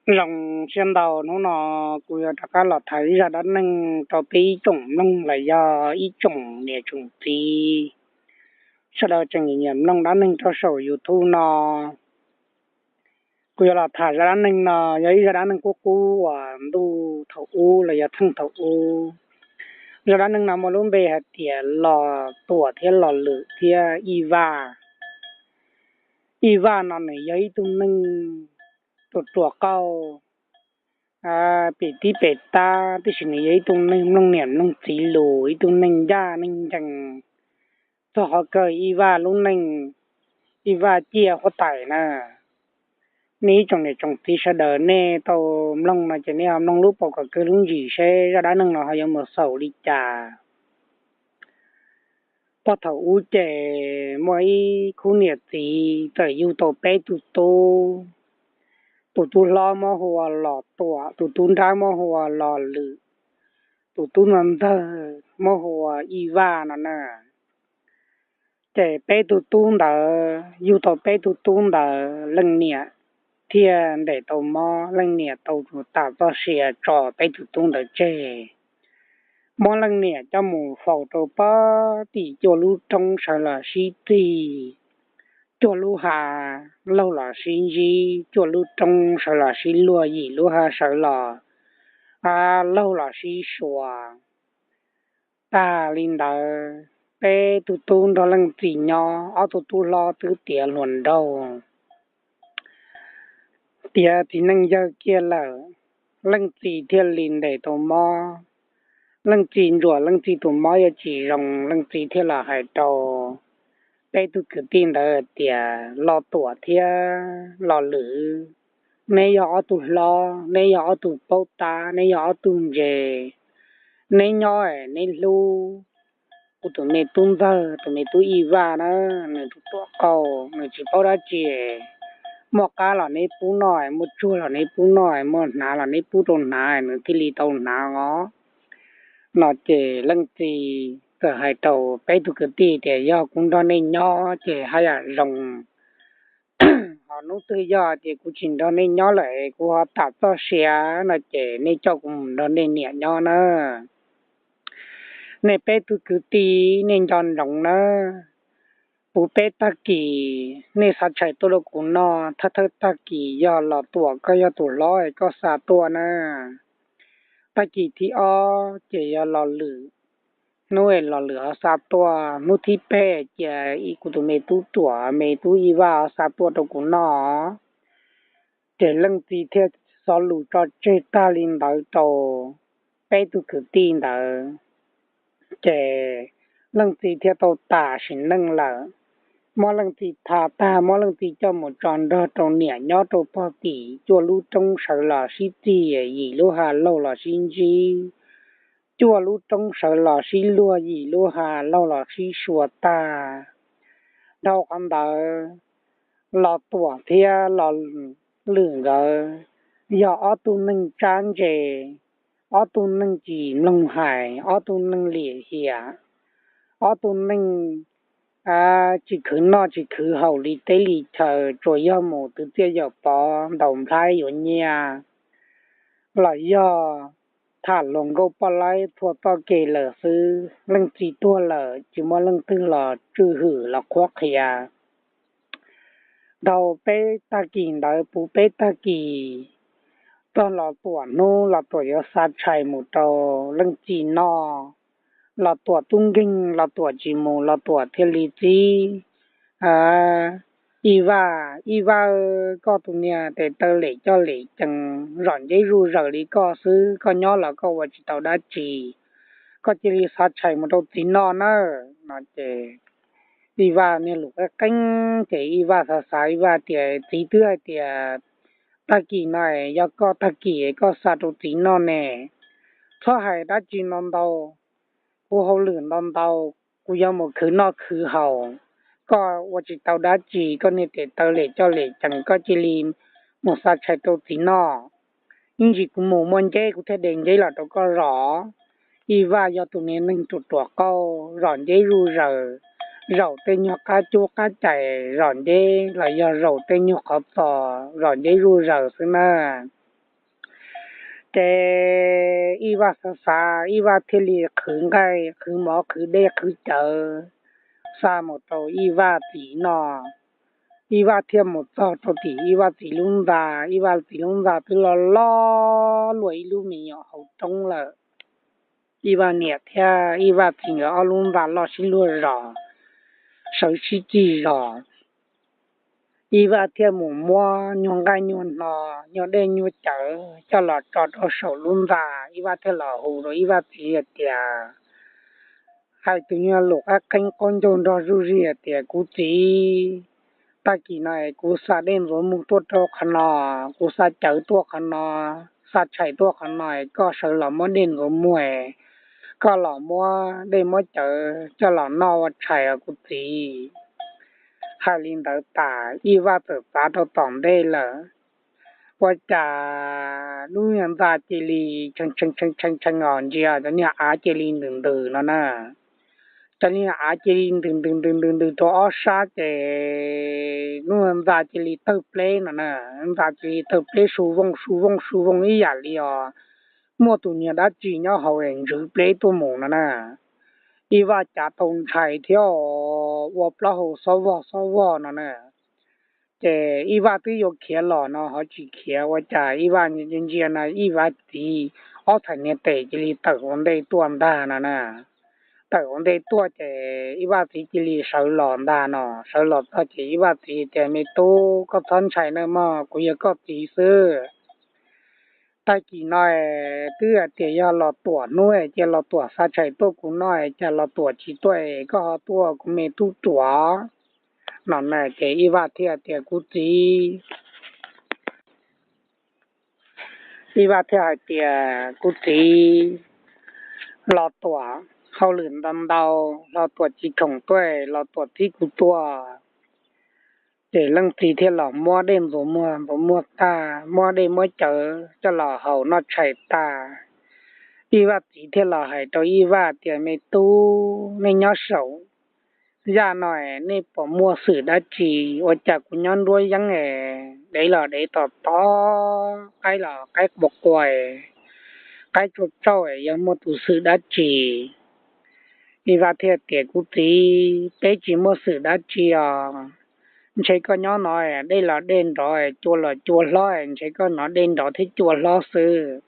Zoo siab ntau, hnub no kuv yuav rov qab los tham ib zaj dab neeg rau peb ib tsoom mloog los yog ib tsoom niam tsoom txiv sawv daws tseem nyiam mloog dab neeg rau saum YouTube no. Kuv yuav los tham zaj dab neeg no yog ib zaj dab neeg qub qub uas ntuj thaum ub los yog theej thaum ub. Zaj dab neeg no muaj lub npe hais tias Los Tuam thiab Los Lwm thiab Ib Vaj. Ib Vaj no nws yog ib tug neeg ruam ruam qauj, pem tib pem tab, tiam sis nws yog ib tug neeg mloog niam mloog txiv lus, ib tug neeg ncaj neeg ncees. Txog qhov kawg Ib Vaj lub neej, Ib Vaj ciaj huab tais na. Nej ib tsoom niam tsoom txiv sawv daws nej tau mloog no ces nej ho mloog lub paus kom kawg lub ntsis seb zaj dab neeg no ho yuav mus xaus li cas. Puag thaum ub ces muaj ib khub niam txiv txawm yug tau peb tug tub. Tus tub hlob muab hu ua Los Tuam, tus tub nrab muab hu ua Los Lwm, tus tub ntawg muab hu ua Ib Vaj no na. Ces peb tug tub ntawd, yug tau peb tug tub ntawd, leej niam thiaj ntes tau mob, leej niam tau tas txoj sia tso peb tug tub ntawd tseg. Muab leej niam coj mus faus rau pem tim cuaj lub roob sawv los sib txig, cuaj lub hav laug los sib ntsib, cuaj lub roob sawv los sib luag, yim lub hav sawv los laug los sib sua. Tag li ntawd, peb tug tub nrog leej txiv nyob, ob tug tub hlob twb tiav hluas nraug, tiav txiv neej yawg kiag lawm, leej txiv thiaj li ntes tau mob. Leej txiv ntsuam leej txiv tus mob yuav tsis zoo, leej txiv thiaj los hais rau peb tug kwv tij ntawd tias, Los Tuam thiab Los Lwm, neb yog ob tug hlob, neb yog ob tug paub tab, neb yog ob tug ntse, neb nyob es neb hlub kuv tus me tub ntxawg, tus me tub Ib Vaj na, nws ruam ruam qauj, nws tsis paub dab tsi. Muaj qab los neb pub noj, muaj tsuag los neb pub noj, muaj hnav los neb pub rau hnav, nws thiaj li tau hnav os. No ces leej txiv txawm hais rau peb tug kwv tij tias, Yog kuv nrog nej nyob ces haj yam zoo, ho hnub twg yog tias kuv tsis nrog nej nyob lawm, kuv ho tas txoj sia no ces nej coj kuv mus nrog nej niam nyob na. Nej peb tug kwv tij nej nco ntsoov na, puv peb tag kis nej xav tshais tuaj rau kuv noj, thawj thawj tag kis yog Los Tuam koj yog tus hlob es koj xa tuaj na. Tag kis thib ob ces yog Los Lwm, hnub es Los Lwm ho xa tuaj, hnub thib peb cia kuv tus me tub ruam me tub Ib Vaj ho xa tuaj rau kuv noj. Ces leej txiv thiaj xov lus tso tseg tag li ntawd rau peb tug kwv tij ntawd. Ces leej txiv thiaj tau tas sim neej lawm. Muab leej txiv tha tag, muab leej txiv coj mus tso nrog rau niam nyob rau pog tim cuaj lub roob sawv los sib txig, yim lub hav laug los sib ntsib, cuaj lub roob sawv los sib luag, yim lub hav laug los sib sua tag. Dhau qhov ntawd, Los Tuam thiab Los Lwm nkawd yog ob tug neeg tsab ntse, ob tug neeg tsis mloog hais, ob tug neeg lim hiam, ob tug neeg tsis khwv noj tsis khwv haus li teb li chaw, tsuas yog mus twv txiaj yaum pov, ntaus nplhaib yuav nyiaj, los yog tham hluas nkauj poj laib txhua txoj kev lawm xwb. Leej txiv tuag lawm tsis muaj leej twg los tswj hwm los qhuab qhia. Dhau peb tag kis ntawd puv peb tag kis, txog Los Tuam hnub Los Tuam yuav xa tshais mus rau leej txiv noj, Los Tuam tub nkeeg Los Tuam tsis mus, Los Tuam thiaj li txib Ib Vaj, Ib Vaj, koj tus niag tes taw lem coj lem cees, zom nceb zuj zaws li koj xwb, koj nyob los koj ua tsis tau dab tsi, koj cia li xa tshais mus rau txiv noj nawb. No ces Ib Vaj niag lus qeeb qeeb ces Ib Vaj xav xav, Ib Vaj tias, Txiv twb hais tias tag kis no yog koj tag kis koj xa rau txiv noj ne, txhob hais dab tsi ntau ntau, kuv hauj lwm ntau ntau, kuv yuav mus khwv noj khwv haus, koj ua tsis tau dab tsi, koj niag tes taw lem coj lem cees, koj cia li mus xa tshais rau txiv noj. Ib ntsis kuv mus muaj nceb kuv thiaj de nceb los rau koj zom. Ib Vaj yog tus niag neeg ruam ruam qauj, zom nceb zuj zaws, zaum tej nyuag qab cub qab cais zom nceb los yog zaum tej nyuag qhov txos zom nceb zuj zaws xwb na. Ces Ib Vaj xav xav, Ib Vaj thiaj li qhwv nqaij qhwv mov qhwv dej qhwv cawv xa mus rau Ib Vaj txiv noj. Ib Vaj thiaj mus txog rau tim Ib Vaj txiv lub ntxa, Ib Vaj txiv lub ntxa twb loj loj luaj ib lub me nyuam hauv roob lawm. Ib Vaj niam thiab Ib Vaj txiv nkawd ob lub ntxa loj sib luag zos, sawv sib cig zos. Ib Vaj thiaj mus muab nyuag nqaij nyuag hno, nyuag dej nyuag cawv coj los tso rau saum lub ntxa. Ib Vaj thiaj los hu rau Ib Vaj txiv hais tias, hais tus nyuag lus qab qeeb qaub ncaug nrog zuj zus hais tias, Kuv txiv, tag kis no kuv xa dej ntxuav muag tuaj rau qhov no, kuv xa cawv tuaj qhov no, xa tshais tuaj qhov no, koj sawv los muab dej ntxuav muag, koj los muab dej muab cawv coj los noj ua tshais os kuv txiv. Hais li ntawd tas, Ib Vaj txawm txav rau tom ntej lawm. Ua cas lub ntxa cia li tshee tshee tshee tshee os, ntsia cov niag av cia li ntws ntws no na. Cov niag av cia li ntws ntws ntws ntws ntws rau ob sab, ces lub ntxa cia li tawg pleb no na. Ntxa cia li tawg pleb su vooj su vooj su vooj ib yam li os muaj tus niag dab tsi nyob hauv ntswv pleb tuaj mus no na. Ib Vaj cav tau ntshai thiab ua plaub hau xob vog xob vog no na. Ces Ib Vaj twb yuav khiav los no ho tsis khiav, ua cas Ib Vaj ntsia no Ib Vaj txiv ob txhais niag tes cia li tawm ua ntej tuaj ntag no na. Tawm ua ntej tuaj ces Ib Vaj txiv cia li sawv los ntag no. Sawv los txog ces Ib Vaj txiv tias, Me tub, koj txhob ntshai nawb mog, kuv yog koj txiv xwb. Tag kis no twb hais tias yog Los Tuam hnub cia Los Tuam xa tshais tuaj kuv noj, cas Los Tuam tsis tuaj, koj ho tuaj kuv me tub ruam no na. Ces Ib Vaj thiaj tias, Kuv txiv, Ib Vaj thiaj hais tias, Kuv txiv, Los Tuam hauj lwm ntau ntau, Los Tuam tsis khoom tuaj, Los Tuam txib kuv tuaj. Ces leej txiv thiaj los muab dej ntxuav muag, ntxuav muag tag, muab dej muab cawv coj los haus noj tshais tag. Ib Vaj txiv thiaj los hais rau Ib Vaj tias, Me tub, nej nyob saum yaj no nej puas muaj xwm dab tsi? Ua cas kuv nyob nruab yeeb es dev los dev tom tom, qaib los qaib qua qua, qaib tsauj tsauj, yog muaj tus xwm dab tsi? Ib Vaj thiaj tias, Kuv txiv, peb tsis muaj xwm dab tsi os. Ntshe koj nyob no dej los dej nrov, cua los cua hlob, ntshe koj hnov dej nrov thiab cua hlob xwb.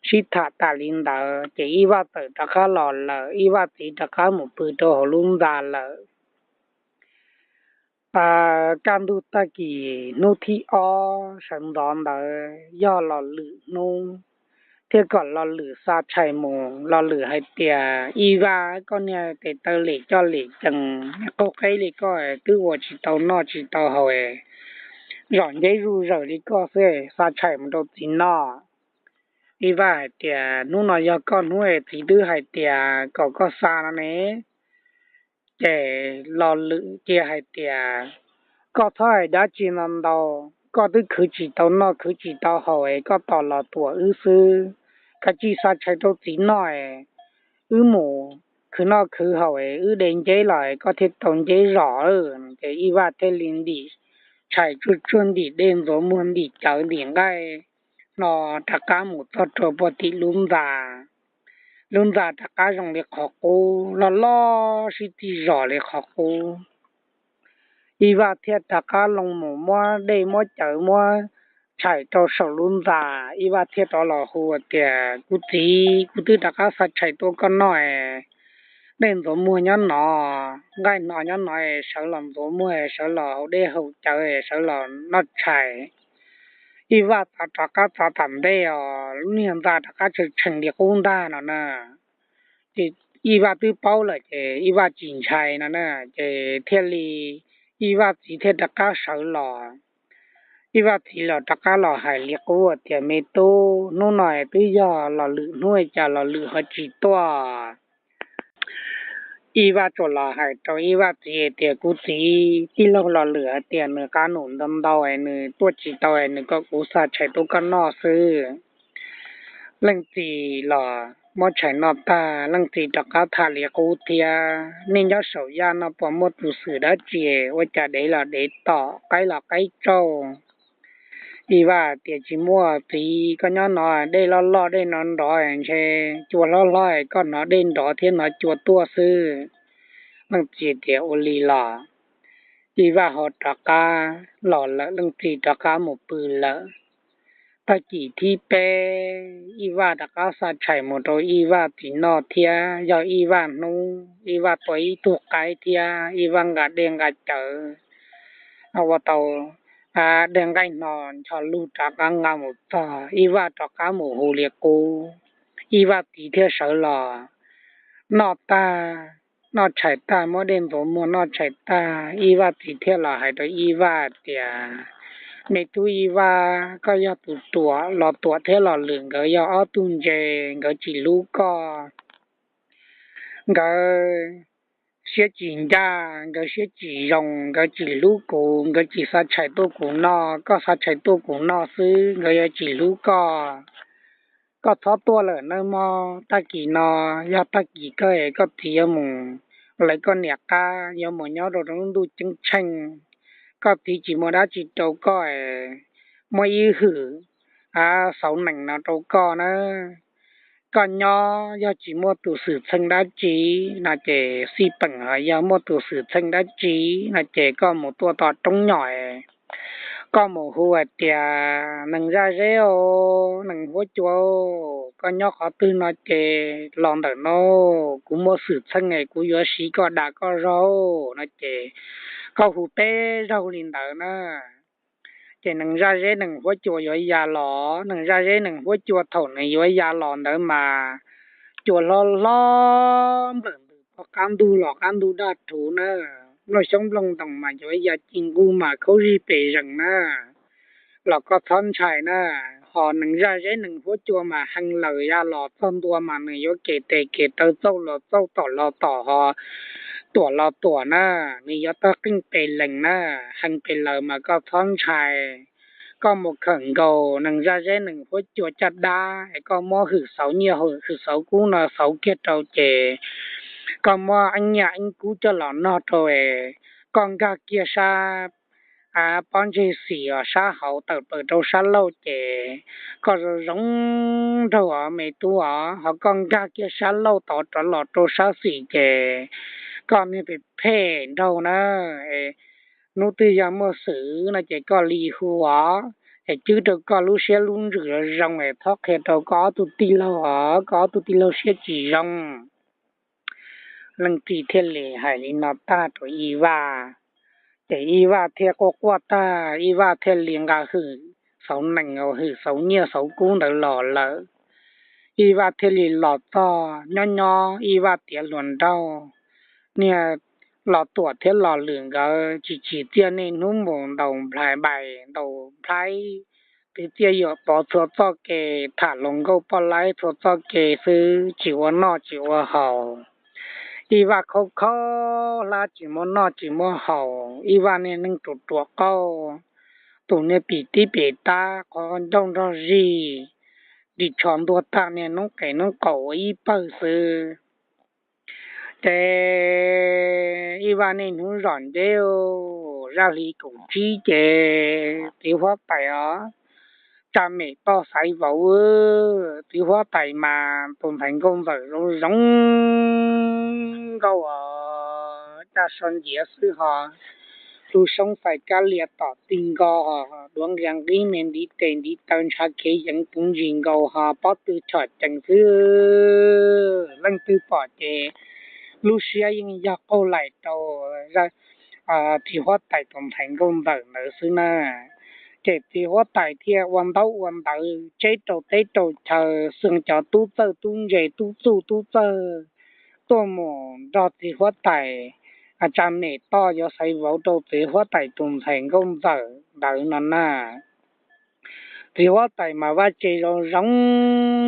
Sib tham tas li ntawd ces Ib Vaj txawm rov qab los lawm, Ib Vaj txiv rov qab mus pw rau hauv lub ntxa lawm. Kaj ntug tag kis hnub thib ob sawv ntxov ntawd yog Los Lwm hnub, thiaj kom Los Lwm xa tshais mus. Los Lwm hais tias, Ib Vaj, koj niag tes taw lem coj lem cees, qaug qeb li koj twb ua tsis tau noj tsis tau haus, zom nceb zuj zaws li koj xwb, xa tshais mus rau txiv noj. Ib Vaj hais tias, Hnub no yog koj hnub es txiv twb hais tias kom koj xa no ne. Ces Los Lwm cia hais tias, Koj txhob hais dab tsi ntau ntau, koj twb khwv tsis tau noj khwv tsis tau haus es koj tos Los Tuam wb xwb. Kav tsij xa tshais rau txiv noj es wb mus khwv noj khwv haus es wb de nceb los es koj thiaj tau nceb zom. Ces Ib Vaj thiaj li ntim tshais tsuag tsuag, ntim dej ntxuav muag, ntim cawv ntim nqaij no rov qab mus txog rau puag tim lub ntxa. Lub ntxa rov qab zoo li qhov qub, loj loj sib txig zos li qhov qub. Ib Vaj thiaj rov qab loo mus muab dej muab cawv muab tshais rau saum lub ntxa. Ib Vaj thiaj rov los hu tias, Kuv txiv, kuv twb rov qab xa tshais tuaj koj noj es, dej ntxuav muag nyob no, nqaij hno nyob no, sawv los ntxuav muag, sawv los haus dej haus cawv, sawv los noj tshais. Ib Vaj txav rov qab txav tom ntej os, lub niag ntxa rov qab tshee tshee li qub ntag no na. Ces Ib Vaj twb paub lawm ces Ib Vaj tsis ntshai no na, ces thiaj li Ib Vaj txiv thiaj rov qab sawv los. Ib Vaj txiv los rov qab los hais li qub tias, Me tub, hnub no twb yog Los Lwm hnub, cas Los Lwm ho tsis tuaj? Ib Vaj tsuas los hais rau Ib Vaj txiv hais tias, Kuv txiv, tij laug Los Lwm hais tias nws qab num ntau ntau es nws tuaj tsis tau es nws kom kuv xa tshais tuaj koj noj xwb. Leej txiv los muab tshais noj tag, leej txiv rov qab tham li qub thiab, Nej nyob saum yaj no puas muaj tus xwm dab tsi? Ua cas dev los dev tom, qaib los qaib tsauj, Ib Vaj tias, Tsis muaj txiv, koj nyob no dej loj loj dej no nrov ntshe cua hlob hlob, koj hnov dej nrov thiab hnov cua tuaj xwb. Leej txiv tias, Ua li los. Ib Vaj ho rov qab los lawm, leej txiv rov qab mus pw lawm. Tag kis thib peb, Ib Vaj rov qab xa tshais mus rau Ib Vaj txiv noj thiab. Yog Ib Vaj hnub, Ib Vaj tua ib tug qaib thiab Ib Vaj nqa dej nqa cawv ua tau dej nqaij hno, ncho lug rov qab nqa mus txog, Ib Vaj rov qab mus hu li qub. Ib Vaj txiv thiaj sawv los noj tag, noj tshais tag, muab dej ntxuav muag noj tshais tag, Ib Vaj txiv thiaj los hais rau Ib Vaj tias, Me tub Ib Vaj, koj yog tus ruam, Los Tuam thiab Los Lwm nkawd yog ob tug ntse, nkawd tsis hlub koj. Nkawd siab tsis ncaj, nkawd siab tsis zoo, nkawd tsis hlub kuv, nkawd tsis xa tshais tuaj kuv noj, koj xa tshais tuaj kuv noj xwb, nkawd yuav tsis hlub koj. Koj txhob tuaj lawm nawb mog, tag kis no yog tag kis kawg es koj txiv yuav mus lawv koj niam qab, yuav mus nyob rau lub ntuj ceeb tsheej. Koj txiv tsis muaj dab tsi rau koj es muab ib hwm xauv nees no rau koj na. Koj nyob yog tsis muaj tus xwm txheej dab tsi no ces xij peem, ho yog muaj tus xwm txheej dab tsi no ces koj mus tuaj tom roob nyom, koj mus hu hais tias, Nees Zaj Zeb os, Nees Huab Cua, koj nyob qhov twg no ces los ntawm no, kuv muaj xwm txheej es kuv yuav siv koj dag koj zog no ces koj hu peb zaug li ntawd na. Ces Nees Zaj Zeb Nees Huab Cua yuav ya los. Nees Zaj Zeb Nees Huab Cua thaum nws yuav ya los ntawd mas cua hlob hlob nplawm ntws, qab ntug los qab ntug daj rhuv na, nplooj xyoob nplooj ntoos mas yuav ya ci nqug mas khaub zig pes zees na. Los koj txhob ntshai na, ho Nees Zaj Zeb Nees Huab Cua mas hee lawm ya los txog ntua mas nws yuav kev tes kev taw, txauj los txauj, tom los tom, ho tuam los tuam na, nws yuav tawg qeej pes lees na, hee pes lawm mas koj txhob ntshai. Koj mus khawm nkaus Nees Zaj Zeb Nees Huab Cua caj dab es koj muab hwm xauv nyiaj hwm xauv kub no xauv kiag rau ces koj muab eeb nyiaj eeb kub coj los noj rau es koj nkag kiag sab pob ntseg xim os, sab hauv tawm plaws rau sab laug ces koj zoo zoo nraug os me tub os, ho koj nkag kiag sab laug tod rov los rau sab xis ces koj niag phem phem nraug na. Hnub twg yog muaj xwm no ces koj li hu os, es cwb rau koj lub siab lub ntsws zoo zoo es txhob qhia rau koj ob tug tij laug os, koj ob tug tij laug siab tsis zoo. Leej txiv thiaj li hais li no tag rau Ib Vaj, ces Ib Vaj thiaj quaj quaj tag, Ib Vaj thiaj li nqa hwm xauv nees, hwm xauv nyiaj xauv kub ntawd los lawm. Ib Vaj thiaj li los txog, nyob nyob Ib Vaj tiav hluas nraug, niag Los Tuam thiab Los Lwm nkawd tsis tsim txiaj niaj hnub mus ntaus nplais ntaus nplhaib, twv txiaj yuam pov txhua txoj kev, tham hluas nkauj poj laib txhua txoj kev xwb, tsis ua noj tsis ua haus. Ib Vaj khaub khaub hlab, tsis muaj noj tsis muaj haus. Ib Vaj niag neeg ruam ruam qauj, tus niag pim tib pim tab, qhov ncauj nrog zig, ris tsho ntuag tag, niag noob qes noob qaum ua ib pawg xwb. Ces Ib Vaj niaj hnub zom nceb, zaj hli kaum tsib ces txiv huab tais os, tsa mem toj xaiv vauv. Txiv huab tais mas tus ntxhais nkauj ntxawm zoo zoo nkauj os, caj so nciav xwb ho, lub xyoob fais kab lias tom tig nko, duav nqia nqib me ntiv tes ntiv taw ntshav khiav yeev puv ntsis nkaus ho pob tw chom cees xwb. Leej twg pom ces lub siab yeej yog qaug laim rau txiv huab tais tus ntxhais nkauj ntxawm ntawd xwb na. Ces txiv huab tais thiaj ua ntaub ua ntawv tseb rau teb rau chaw, xwm cov tub txawj tub ntse tub txuj tub txawg tuaj mus nrog txiv huab tais tsa mem toj yuav xaiv vauv rau txiv huab tais tus ntxhais nkauj ntxawm ntawd no na. Txiv huab tais mas vaj tse zoo zoo,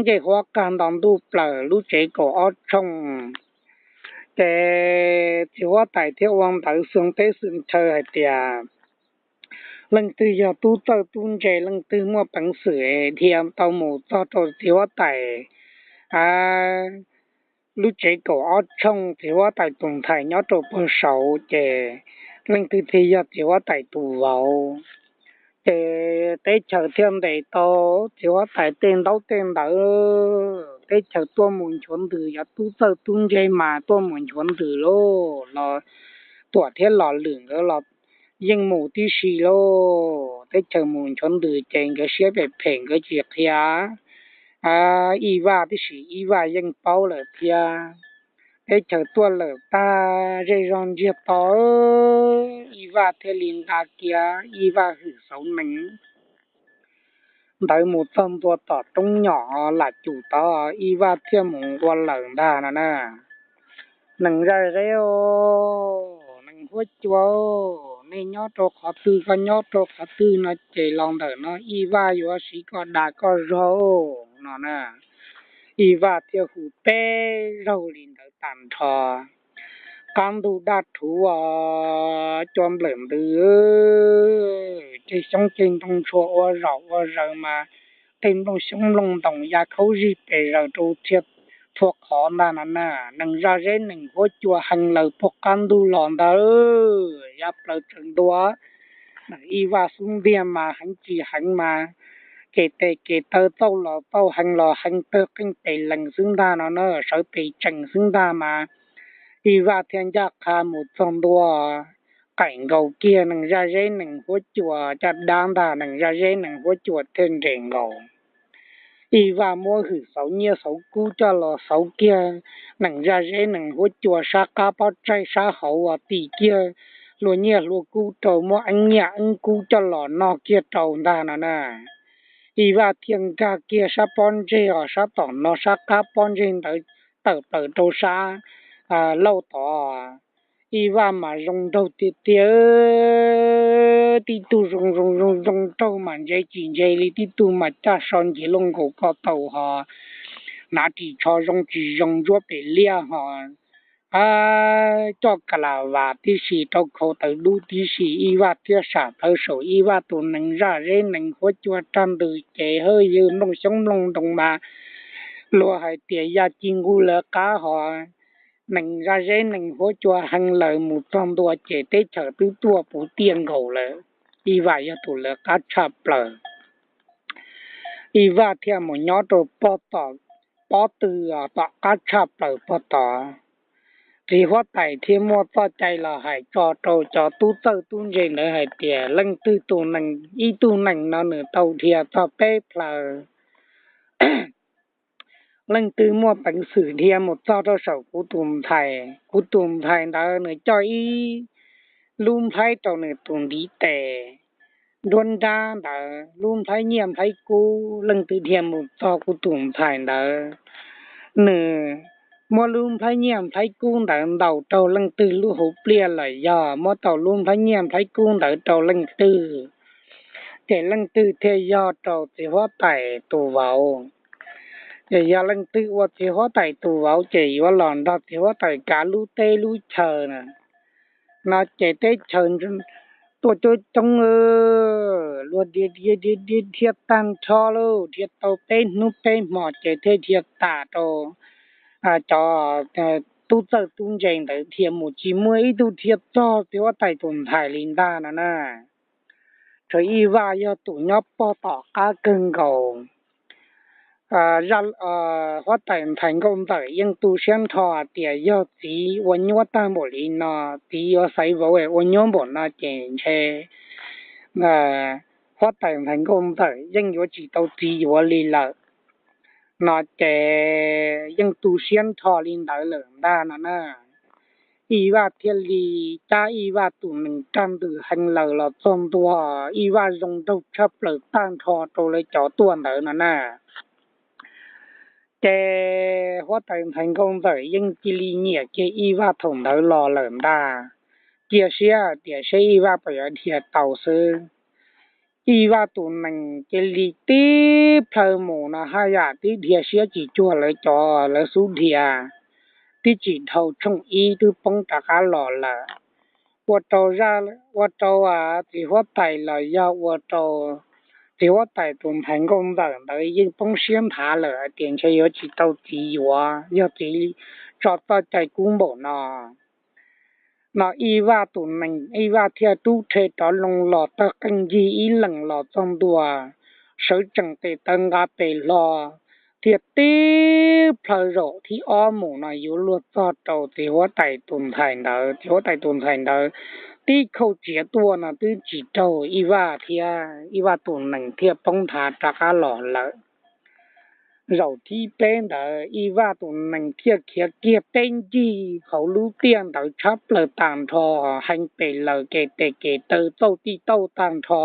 ncej huab qag nto ntuj plaws, lub tsev kaum ob tshooj. Ces txiv huab tais thiaj ua ntawv xwm teb xwm chaw hais tias leej twg yog tub txawj tub ntse, leej twg muaj peev xwm dhia tau mus txog rau txiv huab tais lub tsev kaum ob tshooj, txiv huab tais tus ntxhais nyob rau puag saud, ces leej twg thiaj yog txiv huab tais tus vauv. Ces teb chaws thiaj ntes tau txiv huab tais tej ntaub tej ntawv, teb chaws tuaj mus nchuav ntws, yog tub txawj tub ntse mas tuaj mus nchuav ntws lauj, los Tuam thiab Los Lwm nkawd los yeej mus tib si lauj. Teb chaws mus nchuav ntws ces nkawd siab phem phem nkawd tsis qhia Ib Vaj, tiam sis Ib Vaj yeej paub lawm thiab. Teb chaws tuaj lawm tag zej zog ntsiag to, Ib Vaj thiaj li nqa kiag Ib Vaj hwm xauv nees ntawd mus txog ntua tom roob nyom Lam Cum tod, Ib Vaj thiaj mus ua lawm ntag no na. Nees Zaj Zeb, nees huab cua, nej nyob rau qhov twg, koj nyob rau qhov twg no ces los ntawm no Ib Vaj yuav siv koj dag koj zog no na. Ib Vaj thiaj hu peb zaug li ntawd tag nrho. Qab ntug daj rhuv os, cua nplawm ntws, ceg xyoob ceg ntoo ntshua ua zaum ua zaws mas tej nplooj xyoob nplooj ntoos ya khaub zig pes zaws rau txhia txhua qhov ntag no na. Nees Zaj Zeb nees huab cua heev laws puag qab ntug los ntawd ya plaws tsaws ntua. Ib Vaj xub ntiag mas heev tsis heev mas kev tes kev taw txauj los txauj, heev los heev, tawg qeej pes lees xwb ntag no na, sawv pes tsees xwb ntag mas Ib Vaj thiaj ncaj qha mus txog ntua, qaim nkaus kiag Nees Zaj Zeb nees huab cua caj dab ntag, Nees Zaj Zeb nees huab cua thiaj nres nkaus. Ib Vaj muab hwm xauv nyiaj xauv kub coj los xauv kiag Nees Zaj Zeb nees huab cua sab qab pob tsaig sab hauv uas tim kiag hlua nyiaj hlua kub rau, muab eeb nyiaj eeb kub coj los noj kiag rau ntag no na. Ib Vaj thiaj nkag kiag sab pob ntseg os, sab tom no sab qab pob ntseg ntawd tawm plaws rau sab lauj tod. Ib Vaj mas zoo nraug tiag tiag, tib tug zoo zoo zoo zoo nraug mas ntse tsis ntse li, tib tug mas caj so nciv loj nkaus ko taw ho, hnav ris tsho zoo tsis zoo ntsuab pes liab ho, coj ka la vas tib si, rau khau taws dub tib si. Ib Vaj thiaj sam plawv saum Ib Vaj tus Nees Zaj Zeb nees huab cua rag ntws ces hawj yws nplooj xyoob nplooj ntoos mas luag hais tias ya ci nqug lawv qab ho. Nees Zaj Zeb nees huab cua heev laws mus txog ntua ces teb chaws twb tuaj puv tiaj nkaus lawm, Ib Vaj yog tus lawv qab tshaj plaws. Ib Vaj thiaj mus nyob rau pog tom pob tw tom qab tshaj plaws pog tod. Txiv huab tais thiaj muaj txoj cai los hais tso rau cov tub txawj tub ntse ntawd hais tias leej twg tus nees, ib tug nees no nws tau dhia txog peb plhaw, leej twg muaj peev xwm dhia mus txog rau saum kuv tus ntxhais, kuv tus ntxhais ntawd nws coj ib lub nplhaib rau nws tus ntiv tes, nruab nrab ntawd lub nplhaib nyiaj nplhaib kub, leej twg dhia mus txog kuv tus ntxhais ntawd, nws muab lub nplhaib nyiaj nplhaib kub ntawd ntaus rau leej twg lub hauv pliaj los yog muab tau lub nplhaib nyiaj nplhaib kub ntawd rau leej twg, ces leej twg thiaj yog rau txiv huab tais tus vauv. Ces yog leej twg ua txiv huab tais tus vauv ces yuav los nrog txiv huab tais kav lub teb lub chaw na. No ces teb chaws tuaj coob coob, luag dhia dhia dhia dhia tag nrho lauj, dhia tau peb hnub peb hmo ces thiaj dhia tas rau cov tub txawj tub ntse ntawd dhia mus tsis muaj ib tug dhia txog txiv huab tais tus ntxhais li ntag no na. Tshuav Ib Vaj yog tus nyob pog tom qab kawg nkaus. Huab tais ntxhais Nkauj Ntxawm yeej tu siab nrho tias yog txiv ua nyuab tag npaum li no, txiv yuav xaiv vauv ua nyuab npaum no ces ntshe huab tais ntxhais Nkauj Ntxawm yeej yuav tsis tau txiv yuav li lawm. No ces yeej tu siab nrho li ntawd lawm ntag no na. Ib Vaj thiaj li cab Ib Vaj tus nees rag ntws heev laws los txog ntua, Ib Vaj zoo nraug tshaj plaws tag nrho rau lawv cov tuaj ntawd no na. Ces huab tais ntxhais Nkauj Ntxawm yeej cia li nyiam kiag Ib Vaj thaum ntawd los lawm ntag, cia siab hais tias seb Ib Vaj puas yuav dhia tau xwb. Ib Vaj tus nees cia li tib plhaw mus no haj yam tib dhia siab tsis cuag lawv cov, lawv xub dhia tib tsis dhau tshooj ib twb poob rov qab los lawm. Ua rau, ua rau txiv huab tais los yog ua rau txiv huab tais tus ntxhais Nkauj Ntxawm ntawd yeej poob siab nthav lawm hais tias ntshe yuav tsis tau txiv yuav yog txiv tso txoj cai kub npaum no. No Ib Vaj tus nees, Ib Vaj thiaj rub rhe rov loo los tawg qeej ncig ib leeg los txog ntua, sawv tsees tes taw nqa pes hlo, thiaj tib plhaw zaum thib ob mus no yuav luag txog rau txiv huab tais tus ntxhais ntawd. Txiv huab tais tus ntxhais ntawd tib khauj tsiav tuaj no twb tsis raug Ib Vaj thiab, Ib Vaj tus nees thiaj poob nthav rov qab los lawm. Zaum thib peb ntawd Ib Vaj tus nees thiaj khiav kiag teb ncig hauv lub tiaj ntawd tshab plaws tag nrho, heev pes lawm, kev tes kev taw txauj tij tauj tag nrho,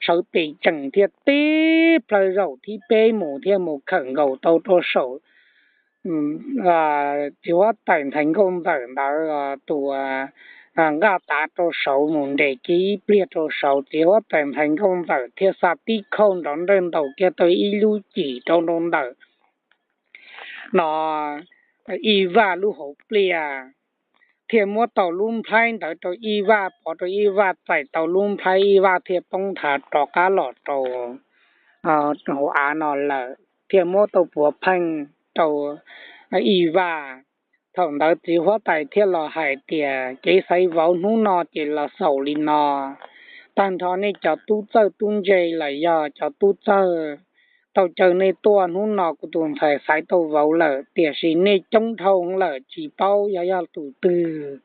sawv tes tsees thiaj tib plhaw zaum thib peb mus thiaj mus khawm nkaus tau rau saum txiv huab tais ntxhais nkauj ntxawm ntawd tus nqaj tav rau saud, mus nres kiag ib pliag rau saud, txiv huab tais ntxhais nkauj ntxawm thiaj xa tib khauj nrov nrawj ntaus kiag tau ib lub cim rau rau ntawm no Ib Vaj lub hauv pliaj, thiaj muab tau lub nplhaib ntawd rau Ib Vaj, pov rau Ib Vaj txais tau lub nplhaib, Ib Vaj thiaj poob nthav rov qab los rau hauv av no lawm, thiaj muab tau puav pheej rau Ib Vaj. Thaum ntawd txiv huab tais thiaj los hais tias, kev xaiv vauv hnub no ces los xaus li no. Tag nrho nej cov tub txawj tub ntse los yog cov tub txawj tau caw nej tuaj, hnub no kuv tus ntxhais xaiv tau vauv lawm, tiam sis nej coob dhau lawm tsis paub yog yog tus twg.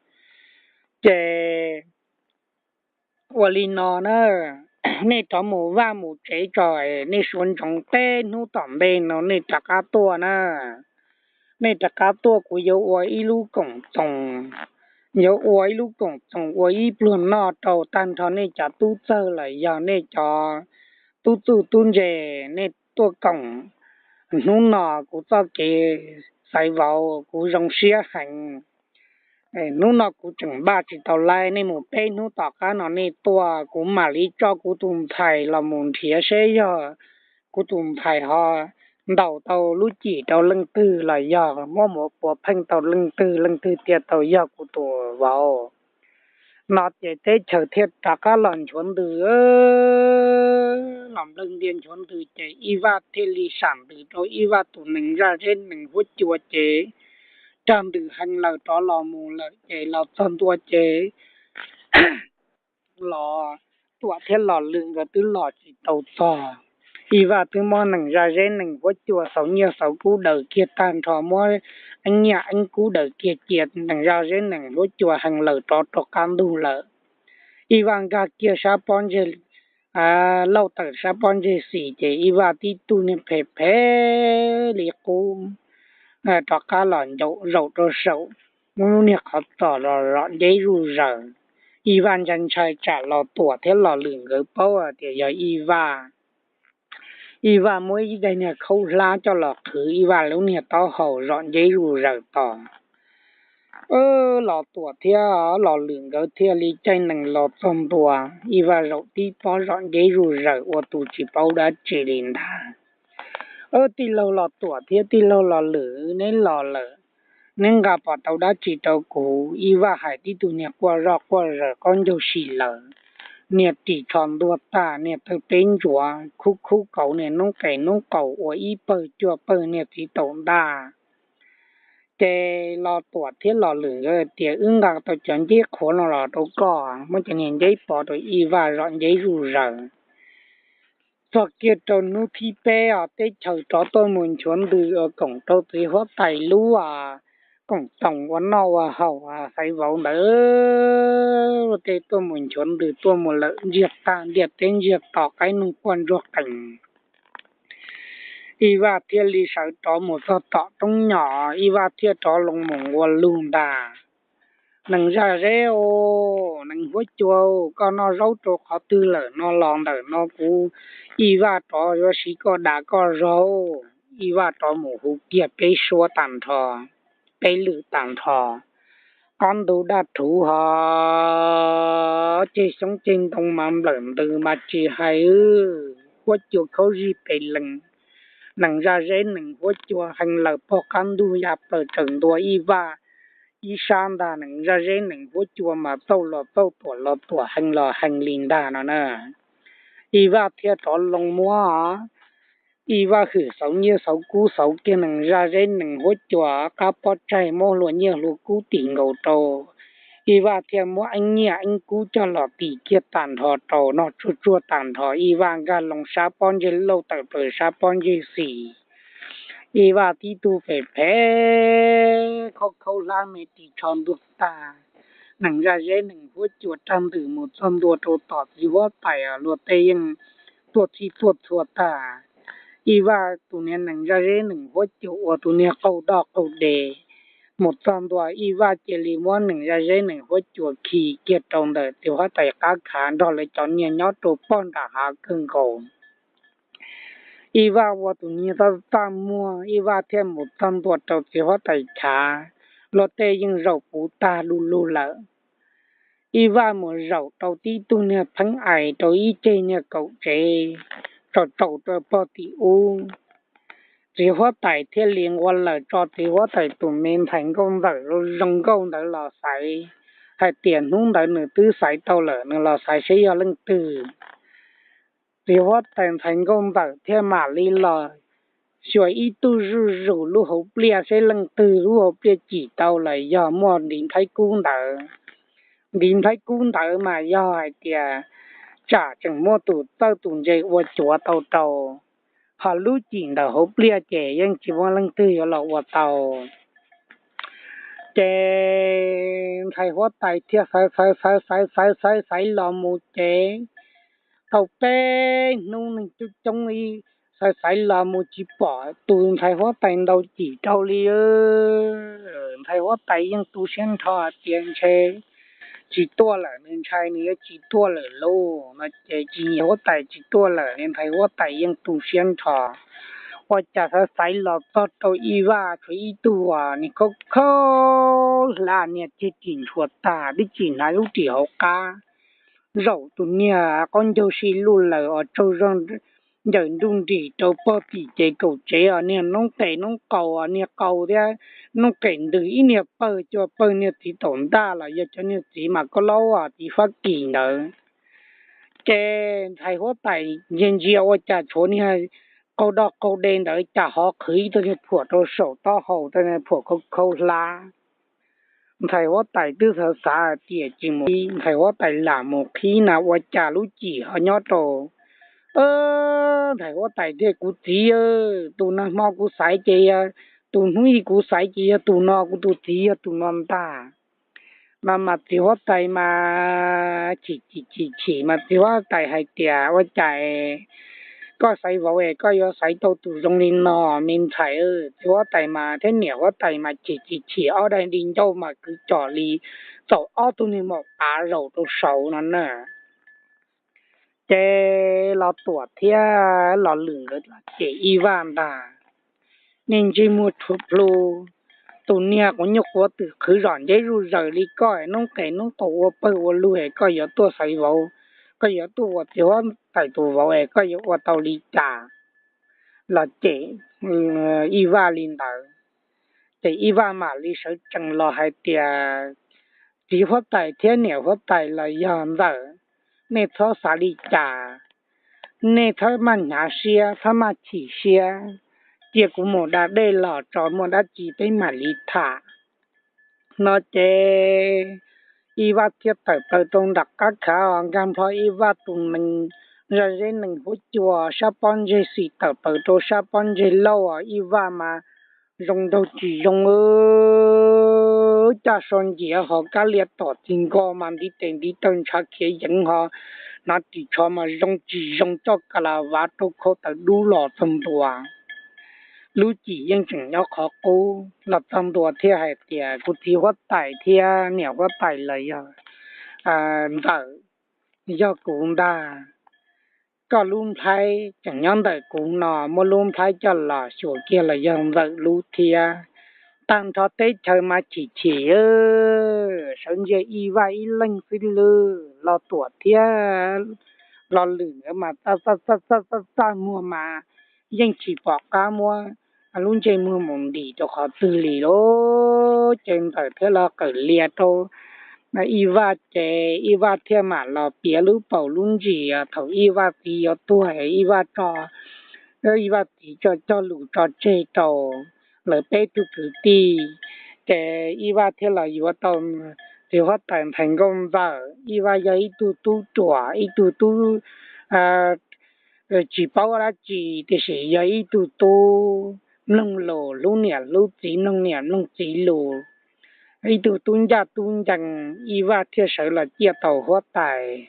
Ces ua li no na, nej rov mus vaj mus tsev tso, nej suav ntsoov peb hnub tom ntej no nej rov qab tuaj na. Nej rov qab tuaj kuv yuav ua ib lub koom txoos, yuav ua ib lub koom txoos ua ib pluag noj rau tag nrho nej cov tub txawg los yog nej cov tub txawj tub ntse, nej tuaj koom. Hnub no kuv txoj kev xaiv vauv kuv zoo siab heev. Hnub no kuv tseem npaj tsis tau lais, nej mus peb hnub tom qab no nej tuaj kuv mam li tso kuv tus ntxhais los mus nrhiav seb yog kuv tus ntxhais ho ntaus tau lub cim rau leej twg los yog muab mus puav pheej tau leej twg, leej twg thiaj tau yog kuv tus vauv. No ces teb chaws thiaj rov qab los nchuav ntws, los nplawg ntia nchuav ntws ces Ib Vaj thiaj li sam ntws rau Ib Vaj tus nees zaj zeb nees huab cua ces rag ntws heev lawm rov los mus lawm ces los txog ntua ces los Tuam thiab Los Lwm nkawd twb los tsis tau txog. Ib Vaj twb muab nees zaj zeb nees huab cua xauv nyiaj xauv kub daws kiag tag nrho, muab eeb nyiaj eeb kub daws kiag cia nees zaj zeb nees huab cua heev lawm rov rau qab ntug lawm. Ib Vaj nkag kiag sab pob ntseg lauj tawm sab pob ntseg xis ces Ib Vaj tib tug niag phem phem li qub rov qab los ncaum zaum rau saum lub niag qhov txos los zom nceb zuj zaws. Ib Vaj ntshai ntshai tsam Los Tuam thiab Los Lwm nkawd paub tias yog Ib Vaj. Ib Vaj muab ib daim niag khaub hlab coj los qhwv Ib Vaj lub niag taub hau zom nceb zuj zaws tos. Los Tuam thiab Los Lwm nkawd thiaj li caij nees los txog ntua. Ib Vaj zaum tib pob zom nceb zuj zaws ua tus tsis paub dab tsi li ntag. Tij laug Los Tuam thiab tij laug Los Lwm, neb los lawm, neb nqa pom tau dab tsi rau kuv? Ib Vaj hais tib tug niag quaj zoj quaj zaws qaub ncaug si lawm, niag ris tsho ntuag tag, niag taw teb ntsuav khub khub kauv, niag noob qes noob qaus ua ib pawg cuaj pawg niag txiv taum ntaj. Ces Los Tuam thiab Los Lwm nkawd tias, wb nqa tau cov nceb qhuav no los rau koj, muab cov niag nceb pov rau Ib Vaj zom nceb zuj zaws. Txog kiag rau hnub thib peb os, teb chaws rov tuaj mus nchuav ntws ua koom rau txiv huab tais lub koom toos ua noj ua haus xaiv vauv ntawd. Tej tuaj mus nchuav ntws tuaj mus lawm ntsiag tag, ntiaj teb ntsiag to, qaib noog quaj ntsuag qees. Ib Vaj thiaj li sawv rov mus txog tom roob nyom, Ib Vaj thiaj rov loo mus ua lug ntag. Nees zaj zeb, nees huab cua, koj noj zaub rau qhov twg lawm no los ntawm no kuv Ib Vaj rov yuav siv koj dag koj zaug. Ib Vaj rov mus hu kiag peb suab tag nrho, peb lwm tag nrho. Qab ntug daj rhuv ho ceg xyoob ceg ntoo mas nplawm ntws mas tsis hais, huab cua khaub zig pes lees. Nees zaj zeb nees huab cua heev lawm, pog qab ntug ya plaws tsaws ntua Ib Vaj ib sab ntag. Nees zaj zeb nees huab cua mas txauj los txauj, tuam los tuam, heev los heev li ntag no na. Ib Vaj thiaj rov loo muab Ib Vaj hwm xauv nyiaj xauv kub, xauv kiag nees zaj zeb nees huab cua qab pob tsaig, muab hlua nyiaj hlua kub tim nkaus rau Ib Vaj thiaj muab eeb nyiaj eeb kub coj los tis kiag tag nrho rau, noj tsuag tsuag tag nrho, Ib Vaj nkag loo sab pob ntseg lauj tawm plaws sab pob ntseg xis. Ib Vaj tib tug phem phem khaub khaub hlab me ris tsho ntuag tag, nees zaj zeb nees huab cua rag ntws mus txog ntua rau tom txiv huab tais, luag tej yeej tuaj txhij tuaj txhua tag. Ib Vaj tus niag nees zaj zeb nees huab cua ua tus niag qaug doj qaug de mus txog ntua, Ib Vaj cia li muab nees zaj zeb nees huab cua khi kiag rau ntawm txiv huab tais qab khav nrog lawv cov niag nyob rau pog nram hav kawg nkaus. Ib Vaj ua tus niag txaj txaj muag, Ib Vaj thiaj mus txog ntua rau txiv huab tais chav, luag tej yeej zaum puv tag du lug lawm. Ib Vaj mus zaum rau tib tug niag pheeb ais rau ib ceg niag kaum tsev, tsaus tsaus rau pog tim ub. Txiv huab tais thiaj li nqua lawm tso txiv huab tais tus me ntxhais nkauj ntxawm zoo nkauj ntawd los xaiv, hais tias hnub ntawd nws twb xaiv tau lawm, nws los xaiv seb yog leej twg. Txiv huab tais ntxhais nkauj ntxawm thiaj mam li los xyuas ib tug zuj zus lub hauv pliaj seb leej twg lub hauv pliaj cim tau lawm, yog muaj ntiv nplhaib kub ntawd. Ntiv nplhaib kub ntawd mas yog hais tias tsam tseem muaj tus txawj tus ntse ua cuav tau rau, ho lub cim ntawm hauv pliaj ces yeej tsis muaj leej twg yuav los ua tau. Ces ntxhais huab tais thiaj xaiv xaiv xaiv xaiv xaiv xaiv xaiv los mus ces tau peb hnub neeg coob coob ib xaiv xaiv los mus tsis pom tus ntxhais huab tais ntau cim rau li. Ntxhais huab tais yeej tu siab nrho tias ntshe tsis tuaj lawm, nws ntshai nws yuav tsis tuaj lawm lauj no ces tsis nyiam huab tais tsis tuaj lawm, ntxhais huab tais yeej tu siab nrho. Ua cas xaiv xaiv los txog rau Ib Vaj tshuav ib tug uas niag khaub khaub hlab niag ceg ris ntshua tag, twb tsis hnav lub ris hauv qab, zaum tus niag qaub ncaug sib luj laws os tsaug zog ncaws nruj nris rau pog tim ces kaum tsev os, niag noob qes noob qau os, niag qau thiab noob qes ntws ib niag pawg cua pawg niag txiv taum ntaj los yog cov niag txiv mas koj laub os, txiv fab kis ntawd. Ces ntxhais huab tais ntsia ntsia ua cas tshuav niag qaug doj qaug de ntawd cas ho qhwv ib tug niag phuam rau saum taub hau, tau niag phuam khaub khaub hlab. Ntxhais huab tais twb xav xav hais tias tsis mus, ntxhais huab tais lam mus qhib na ua cas lub cim ho nyob rau. Ntxhais huab tais thiaj, kuv txiv, tus nag hmo kuv xaiv ces yog, tus hnub ib kuv xaiv ces yog tus no, kuv tus txiv yog tus no ntag. Mas mas txiv huab tais mas chim chim chim chim mas txiv huab tais hais tias ua cas koj xaiv vauv es koj yuav xaiv tau tus zoo li no me ntxhais. Txiv huab tais mas thiab niam huab tais mas chim chim chim ob daim di ncauj mas kwv com li txaus ob tug niag maum qav zaum rau saud no na. Ces Los Tuam thiab Los Lwm nkawd los cem Ib Vaj ntag. Niag ntsej muag tshuav plhu, tus niag quav nyuj quav twm qhwv zom nceb zuj zaws li koj, noob qes noob qaus ua pawg ua lug es koj yuav tuaj xaiv vauv, koj yuav tuaj ua txiv huab tais tus vauv es koj yuav ua tau li cas? Los cem Ib Vaj li ntawd. Ces Ib Vaj mam li sawv tsees los hais tias, txiv huab tais thiab niam huab tais los yog ntxawm, nej txhob xav li cas, nej txhob maj hnyav siab, txhob maj chim siab, cia kuv mus da dej los tso, muaj dab tsi peb mam li tham. No ces Ib Vaj thiaj tawm plaws rau nram qab khav os, nkag nplho Ib Vaj tus nees zaj zeb nees huab cua sab pob ntseg xis tawm plaws rau sab pob ntseg lauj os. Ib Vaj mas zoo nraug tsis zoo, caj so nciav ho kab lia tom txis nkaus mas ntiv tes ntiv taw ntshav khiav yeev ho hnav ris tsho mas zoo tsis zoo, coj ka la vav rau khau taws dub los txog ntua. Lub cim yeej tseem nyob qhov qub los txog ntua thiaj hais tias, kuv txiv huab tais thiab niam huab tais los yog ntxawm, yog kuv ntag. Koj lub nplhaib tseem nyob ntawm kuv no, muab lub nplhaib coj los xyuas kiag los yog ntxawm lub thiab. Tag nrho teb chaws mas chim chim, sawv ntsia Ib Vaj ib leeg xwb lwj. Los Tuam thiab Los Lwm nkawd mas txaj txaj muag mas yeej tsis pom qab muab lub ntsej muag mus ntim rau qhov twg li lauj. Ces ntxawm thiaj los qawm lia rau Ib Vaj ces Ib Vaj thiaj mam los piav lub paus lub ntsis thaum Ib Vaj txiv yuav tuag, Ib Vaj tso, Ib Vaj txiv tso cog lus tso tseg rau lawv peb tug kwv tij. Ces Ib Vaj thiaj los yuav tau Ces huab tais Ntxhais Nkauj Ntxawm ib vaj yog ib tug tub ruam, ib tug tub tsis paub dab tsi, tiam sis yog ib tug tub mloog lus, hlub niam hlub txiv, mloog niam mloog txiv lus, ib tug tub ncaj tub ncees, ib vaj thiaj sawv los ciaj tau huab tais.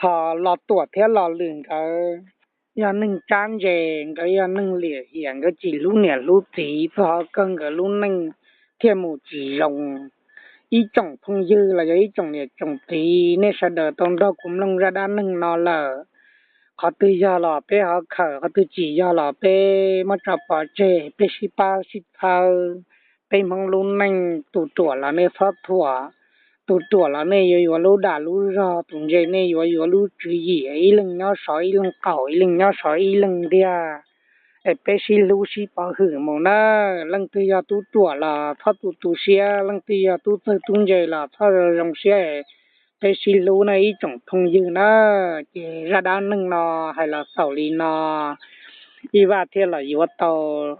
Ho Los Tuam thiab Los Lwm nkawd yog neeg tsab ntse, nkawd yog neeg liam hiam, nkawd tsis hlub niam hlub txiv, txog ho kawg nkawd lub neej thiaj mus tsis zoo. Ib tsoom phooj ywg los yog ib tsoom niam tsoom txiv, nej sawv daws tau nrog kuv mloog zaj dab neeg no lawm, qhov twg yog los peb ho khawm, qhov twg tsis yog los peb muab tso pov tseg, peb sib pab sib txhawb. Peb Hmoob lub neej, tus ruam los nej txhob thuam, tus ruam los nej yuav yuav lub dag lub zog, tus ntse nej yuav yuav lub tswv yim, ib leeg nyob sov ib leeg qaum, ib leeg nyob sov ib leeg ntiag. Es peb sib hlub sib pov hwm mus na. Leej twg yog tub ruam los txhob tu tu siab, leej twg yog tub txawj tub ntse los txhob zoo zoo siab, peb sib hlub na ib tsoom phooj ywg na. Ces zaj dab neeg no hais los xaus li no, ib vaj thiaj los yuav tau,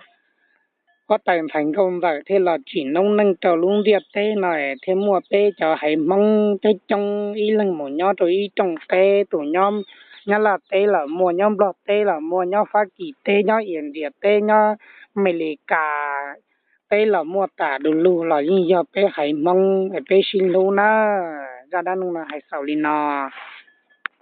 huab tais Ntxhais Nkauj Ntxawm thiaj los tsim noob neej rau lub ntiaj teb no, thiaj muaj peb cov haiv Hmoob coob coob ib leeg mus nyob rau ib rooj teb, tus nyob Nyab Laj teb los muaj, nyob Nplog teb los muaj, nyob Fab Kis teb, nyob India teb, nyob Amelikas teb los muaj, tas du lug los yeej yog peb haiv Hmoob es peb sib hlub na. Zaj dab neeg no hais xaus li no.